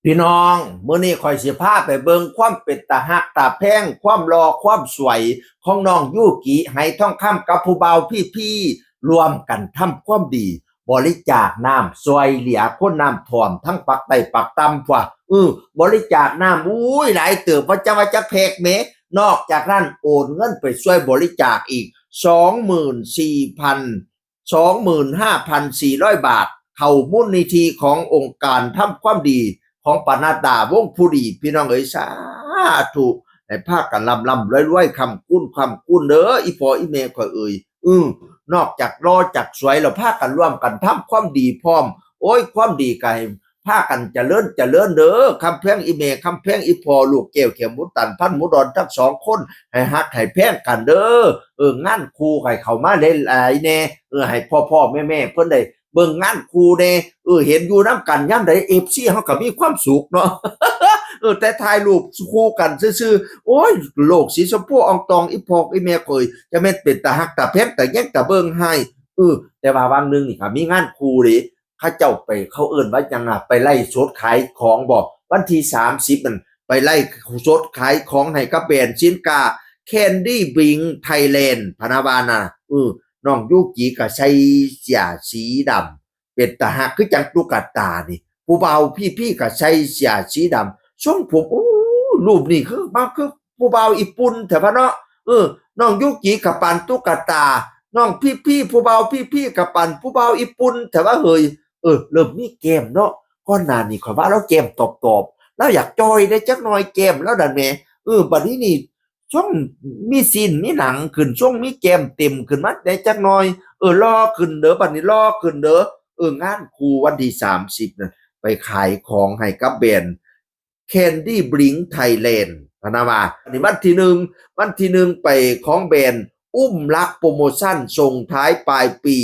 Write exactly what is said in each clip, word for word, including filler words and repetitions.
พี่น้อง มื้อนี้ข้อยสิพาไปเบิ่งความเป็นตาฮักตาแพง ความหล่อความสวยของน้องยูกิ ไหทองคำ กับผู้บ่าวพีพี ร่วมกันทำความดี บริจาคน้ำช่วยเหลือคนน้ำท่วมทั้งปากใต้ปากต่ำ พวก เออ บริจาคน้ำ อุ้ย หลายเติบ ว่าจะว่าจะแพ็คแหม นอกจากนั้นโอนเงินไปช่วยบริจาคอีก สองหมื่นสี่พัน สองหมื่นห้าพันสี่ร้อยบาท เข้ามูลนิธิขององค์การทำความดีของปนัดดาวงศ์ผู้ดี พี่น้องเอ๋ย สาธุ ให้พากันร่ำร่ำรวยรวย ค้ำคูณค้ำคูณเด้อ อีพ่ออีแม่ข้อยเอ๋ย อือนอกจากหล่อจากสวยแล้ว พากันร่วมกันทำความดีพร้อม โอ้ย ความดีก็ให้พากันเจริญเจริญเด้อ คำแพงอีแม่ คำแพงอีพ่อ ลูกแก้วแขมหมูตัน พันหมูดอนทั้งสองคน ให้ฮักให้แพงกันเด้อ เออ งานคู่ให้เข้ามาหลายๆแน่ เออ ให้พ่อๆแม่ๆเพิ่นได้เบิ่งงานคู่แน่ เออ เห็นอยู่นำกันยามใด เอฟซี เฮาก็มีความสุขเนาะ เออ แต่ถ่ายรูปคู่กันซื่อๆ โอ้ย โลกสีชมพูอ่องตอง อีพ่ออีแม่ข้อย จะแม่นเป็นตาฮักตาแพงตาแยงตาเบิ่งให้ เออ แต่ว่าวังหนึ่งนี่ก็มีงานคู่เด้ เขาเจ้าไป เขาเอิ้นว่าหยังอะ ไปไลฟ์สดขายของบ่ วันที่สามสิบนั่น ไปไลฟ์สดขายของให้กับแบรนด์สินค้า Candy Bling Thailand พะนะว่านะ เออ น้องยูกิก็ใส่เสื้อสีดำ เป็นตาฮักคือจังตุ๊กตานี่ ผู้บ่าวพีพีก็ใส่เสื้อสีดำ ทรงผม โอ้ รูปนี่คือมาคือผู้บ่าวญี่ปุ่นแท้วะเนาะ เออ น้องยูกิก็ปานตุ๊กตา น้องพีพี ผู้บ่าวพีพีก็ปานผู้บ่าวญี่ปุ่นแท้วะเฮ้ย เออ เริ่มมีแก้มเนาะ ก่อนหน้านี้ข้อยว่าลาวแก้มตอบๆ ลาวอยากจ่อยได้จักหน่อยแก้มลาวนั่นแหม เออ บัดนี้นี่ ทรงมีซี้นมีหนังขึ้น ทรงมีแก้มเต็มขึ้นมาได้จักหน่อย เออ หล่อขึ้นเด้อ บัดนี้หล่อขึ้นเด้อ เออ งานคู่วันที่สามสิบนั่น ไปขายของให้กับแบรนด์ Candy Bling Thailand พะนะว่า อันนี้วันที่หนึ่ง วันที่หนึ่งไปของแบรนด์อุ้มลักษณ์โปรโมชั่นส่งท้ายปลายปี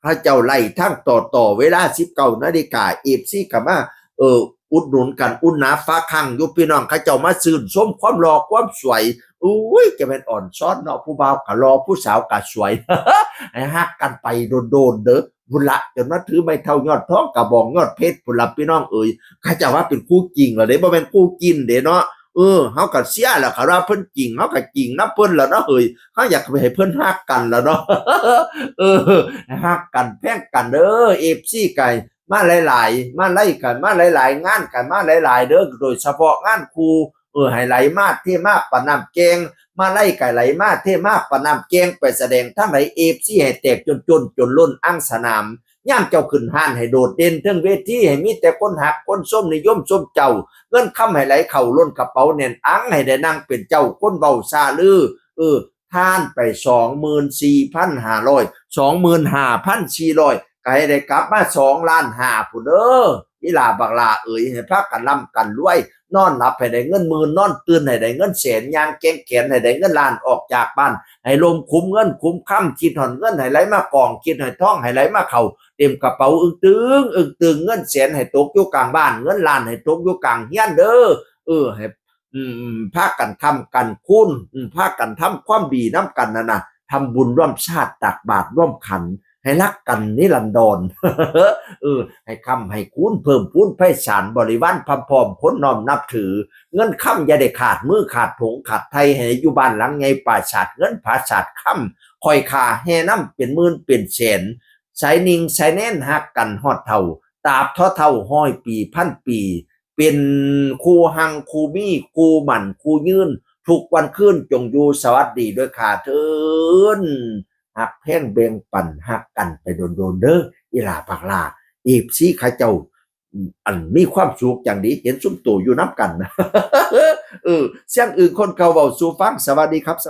เขาเจ้าไลฟ์ทั้งต่อๆ เวลาสิบเก้านาฬิกา เอฟซี ก็มา เออ อุดหนุนกัน อุ่นหนาฝาคั่งอยู่พี่น้อง เขาเจ้ามาชื่นชมความหล่อความสวย อุ้ย จะแม่นอ่อนซ้อนเนาะ ผู้บ่าวก็หล่อ ผู้สาวก็สวย ให้ฮักกันไปโดนๆเด้อ พุ้นละ จนมาถือไม้เท้ายอดทอง กระบองยอดเพชร พุ้นละพี่น้องเอ๋ย เขาเจ้าว่าเป็นคู่จริงแล้วเด้ บ่แม่นคู่จิ้นเด้เนาะ เออ เฮาก็เชียร์แหละ คันว่าเพิ่นจริง เฮาก็จริงนำเพิ่นล่ะเนาะเฮ้ย เฮาอยากให้เพิ่นฮักกันล่ะเนาะ เออ ฮักกันแพงกันเด้อ เอฟซี ก็มาหลายๆ มาไลฟ์กันมาหลายๆ งานกันมาหลายๆเด้อ โดยเฉพาะงานคู่ เออ ให้ไหลมาเทมาปานน้ำแกง มาไลฟ์ก็ไหลมาเทมาปานน้ำแกง ไปแสดงทางใด เอฟซี ให้แตกจนจนจนล้นอังสนาม ยามเจ้าขึ้นฮ้านให้โดดเด่นเทิงเวที ให้มีแต่คนฮักคนชมนิยมชมเจ้า เงินคำให้ไหลเข้าล้นกระเป๋าแน่นอัง ให้ได้นั่งเป็นเจ้าคนเว้าซ่าลือ เออ ทานไป สองหมื่นสี่พันห้าร้อย สองหมื่นห้าพันสี่ร้อย ก็ให้ได้กลับมา สองล้านห้า พุ้นเด้อ อีหล่าบักหล่าเอ๋ย ให้พากันร่ำกันรวย นอนหลับให้ได้เงินหมื่น นอนตื่นให้ได้เงินแสน ย่างแกว่งแขนให้ได้เงินล้าน ออกจากบ้านให้ลมคุ้มเงินคุ้มคำ คิดฮอดเงินให้ไหลมากอง คิดฮอดทองให้ไหลมาเข้าเต็มกระเป๋า อึ้งตึงอึ้งตึง เงินแสนให้ตกอยู่กลางบ้าน เงินล้านให้ตกอยู่กลางเฮือนเด้อ เออ ให้ อืม พากันค้ำกันคูณ อืม พากันทำความดีนำกันนั่นน่ะ ทำบุญร่วมชาติ ตักบาตรร่วมขัน ให้ฮักกันนิรันดร เออ ให้ค้ำให้คูณ เพิ่มพูนไพศาล บริวารพร้อมๆ คนน้อมนับถือ เงินคำอย่าได้ขาดมือขาดผงขาดไท ให้อยู่บ้านหลังใหญ่ ปราสาทเงินปราสาทคำ คอยค่าแห่นำเป็นหมื่นเป็นแสน สายนิ่งสายแน่นฮักกันฮอดเฒ่า ตราบเท่าเฒ่าร้อยปีพันปี เป็นคู่ฮังคู่มี คู่หมั่นคู่ยืน ทุกวันคืนจงอยู่สวัสดีด้วยค่ะเทิน ฮักแพงแบ่งปันฮักกันไปโดนๆเด้อ อีหล่าบักหล่า เอฟซี เขาเจ้า อันมีความสุขจังดี เห็นซุมโตอยู่นำกัน เออ เสียงอึ่งคนเก่าเว้าสู่ฟัง สวัสดีครับ